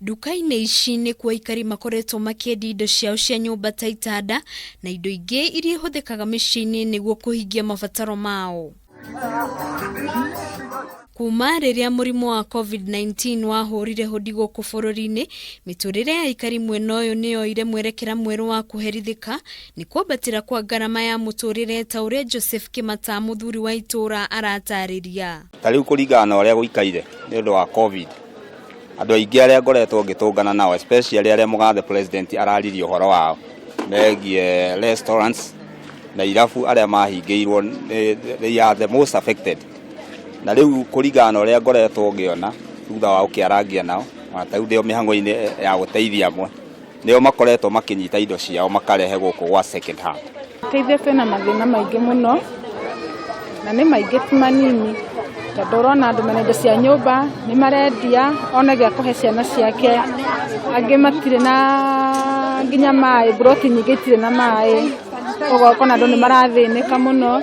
Nduka-inĩ ici nĩkuo aikari makoretwo makĩendia indo ciao cia nyũmba ta itanda na indo ingĩ iria ihũthĩkaga mĩciĩ-inĩ nĩguo kũhingia mabataro mao. Kuma rĩrĩa mũrimũ wa COVID-19 wahũrire hũndi gũkũ bũrũri-inĩ, mĩtũrĩre ya aikari mwena ũyũ nĩ yoire mwerekera mwerũ wa kũherithĩka nĩ kwambatĩra kwa ngarama ya mũtũrĩre ta ũrĩa Joseph Kĩmata mũthuri wa itũũra aratarĩria. Ta rĩu kũringana na ũrĩa gũikaire nĩ ũndũ wa COVID, andũ aingĩ arĩa ngoretwo ngĩtũngana nao, especially arĩa mũgathe president araririe ũhoro wao megiĩ restaurants na irabu arĩa mahingĩirwo, they are the most affected. Na rĩu kũringana na ũrĩa ngoretwo ngĩona thutha wa gũkĩarangia nao, ona ta rĩu ndĩ o mĩhang'o-inĩ ya gũteithia amwe, nĩo makoretwo makĩnyita indo ciao makarehe gũkũ gwa second hand. Teithia twĩna mathĩna maingĩ mũno na nĩ maingĩ ti manini, tondũ ũrona andũ mena indo cia nyũmba nĩ marendia one gĩa kũhe ciana ciake, angĩ matirĩ na nginya maĩ, mburoti nyingĩ itirĩ na maĩ, ũguo ũkona andũ nĩ marathĩnĩka mũno,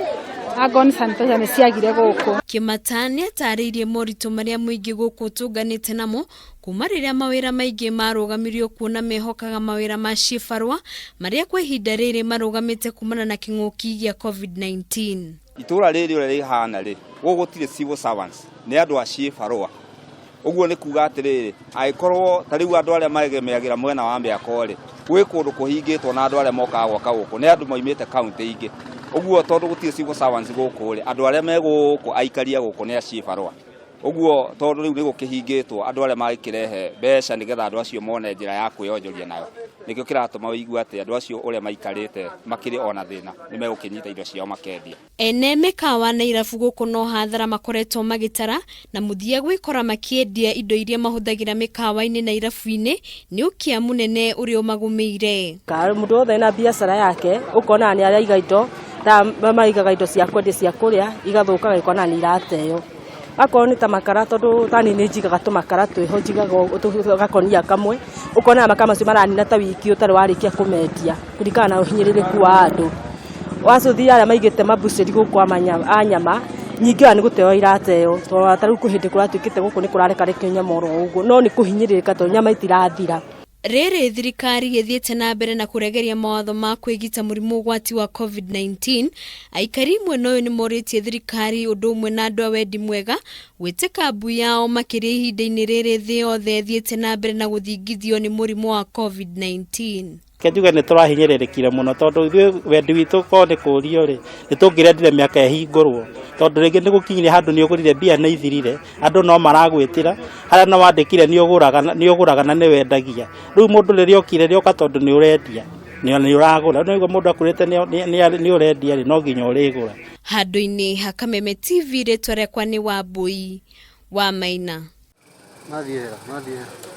angorwo nĩ sanitizer nĩ ciagire gũkũ. Kĩmata nĩ atarĩirie moritũ marĩa mũingĩ gũkũ ũtũnganĩte namo kuma rĩrĩa mawĩra maingĩ marũgamirio, kuona mehokaga mawĩra ma cibarũa marĩa kwa ihinda rĩrĩ marũgamĩte kumana na kĩng'ũki gĩa COVID-19. Itũra rĩrĩ ũrĩa rĩhana rĩ, gũkũ gũtirĩ civil servants, nĩ andũ a cibarũa. Ũguo nĩ kuga atĩrĩrĩ, angĩkorwo ta rĩu andũ arĩa maregemeagĩra mwena wa mĩako rĩ, gwĩ kũndũ kũhingĩtwo na andũ arĩa mokaga gwaka gũkũ nĩ andũ moimĩte kaunti ingĩ. Ũguo tondũ gũtirĩ civil servants gũkũ rĩ, andũ arĩa me gũkũ aikaria gũkũ nĩ a cibarũa. Ũguo tondũ rĩu nĩ gũkĩhingĩtwo, andũ arĩa magĩkĩrehe mbeca nĩgetha andũ acio mone njĩra ya kwĩyonjoria nayo, nĩkĩo kĩratũma ũigue atĩ andũ acio ũrĩa maikarĩte makĩrĩ ona thĩna nĩ megũkĩnyita indo ciao makendia. Ene mĩkawa na irabu gũkũ no hathara makoretwo magĩtara na mũthia gwĩkora makĩendia indo iria mahũthagĩra mĩkawa-inĩ na irabu-inĩ nĩ ũkĩa mũnene ũrĩa ũmagũmĩire. Mũndũ wothe ena biacara yake, ũkona nĩ araiga indo ta maigaga indo cia kwendia cia kũrĩa igathũkaga, ĩkona nĩ irateo. Akorwo nĩ ta makara, tondũ tani nĩ njigaga tũmakara twĩho, njigaga gakonia kamwe, ũkona makara macio maranina ta wiki ũtarĩ warĩkia kũmendia kũringana na ũhinyĩrĩrĩku wa andũ. Wacũthia arĩa maigĩte mabucĩri gũkũ a nyama nyingĩ ona nĩ gũteo irateo, tondũ ta rĩu kwĩ hĩndĩ kũratuĩkĩte gũkũ nĩ kũrarekarekio nyama oro ũguo, no nĩ kũhinyĩrĩrĩka tondũ nyama itirathira. Rĩrĩ thirikari ĩthiĩte na mbere na kũregeria mawatho ma kwĩgita mũrimũ ũgwati wa COVID-19, aikari mwena ũyũ nĩ morĩtie thirikari ũndũ ũmwe na andũ a wendi mwega gwĩtĩka mbu yao makĩria ihinda-inĩ rĩrĩ thĩ yothe ĩthiĩte na mbere na gũthingithio nĩ mũrimũ wa COVID-19. Reke njuge nĩ tũrahinyĩrĩrĩkire mũno, tondũ ithuĩ wendi witũ korwo nĩ kũrio rĩ, nĩ tũngĩrendire mĩaka ĩhingũrwo, tondũ rĩngĩ nĩ gũkinyire handũ nĩ ũgũrire mbia nĩ ithirire, andũ no maragwĩtĩra harĩa na wandĩkire nĩ ũgũraga na nĩ wendagia. Rĩu mũndũ rĩrĩa okire rĩoka, tondũ nĩ ũrendia nĩ ũragũra, nĩguo mũndũ akwĩrĩte nĩ ũrendia rĩ, no nginya ũrĩgũra. Handũ-inĩ ha Kameme TV, rĩtwa rĩakwa nĩ Wambui wa Maina. Mathiĩ wega, mathiĩ wega.